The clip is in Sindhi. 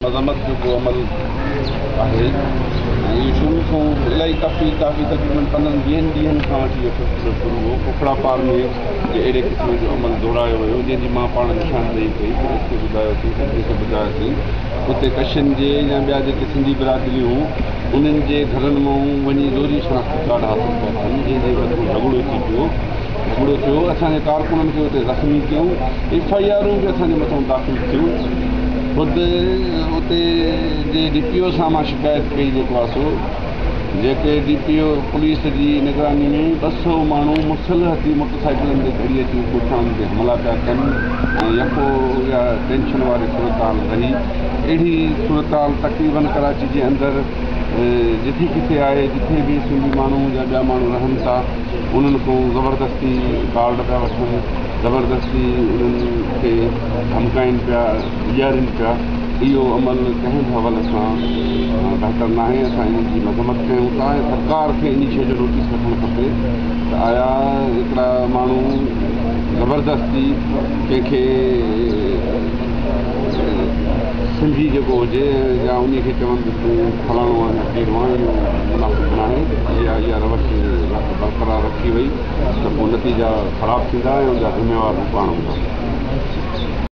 مذمت جوڳو عمل آهي ۽ اهو شروع کان الائي ڪافي ڪافي تقريبن پندرهن ويهن ڏينهن کان وٺي اهو سلسلو شروع هو. کوکڙا پار ۾ به اهڙي قسم جو عمل دهرايو ويو جنهن جي مان پاڻ نشاندهي ڪئي، پوليس کي ٻڌايوسين، سڀني کي ٻڌايوسين. اتي ڪشن جي يا ٻيا جيڪي سنڌي برادريون هيون انهن جي گهرن مان وڃي زوري شناختي ڪارڊ حاصل پيا ٿين جنهن جي مٿان جهڳڙو ٿي پيو. جهڳڙو ٿيو، اسان جي ڪارڪنن کي اتي زخمي ڪيائون، ايف I آرون به اسان جي مٿان داخل ٿيون، خود اتي جي ڊي پي او سان مان شڪايت ڪئي جيڪو آهي سو جيڪي ڊي پي او پوليس جي نگراني ۾ 200 ماڻهو مسلح ٿي موٽر سائيڪلن تي گهڙي اچي ڳوٺاڻن تي حملا پيا ڪن ۽ يڪو اها ٽينشن واري صورتحال رهي. اهڙي صورتحال تقريبن ڪراچي جي اندر جٿي ڪٿي آهي جٿي به سنڌي ماڻهو يا ٻيا ماڻهو رهن ٿا. انهن کان زبردستي ڪارڊ پيا وٺن، زبردستي انهن کي ڌمڪائين پيا، ڊيڄارين پيا، اهو عمل ڪنهن به حوالي سان بهتر ناهي، اسان ان جي مذمت ڪيون ٿا ۽ سرڪار کي ان شيء جو نوٽيس وٺڻ کپي ته آيا هڪڙا ماڻهو زبردستي ڪنهن کي سنڌي جيڪو هجي يا انهي کي چون ته تون فلاڻو آهين يا ڪهڙو آهين اهو مناسب ناهي. اها اها روش برقرار رکي وئي ته پوء نتيجا خراب ٿيندا ۽ ان جا ذميوار هو پاڻ هوندا.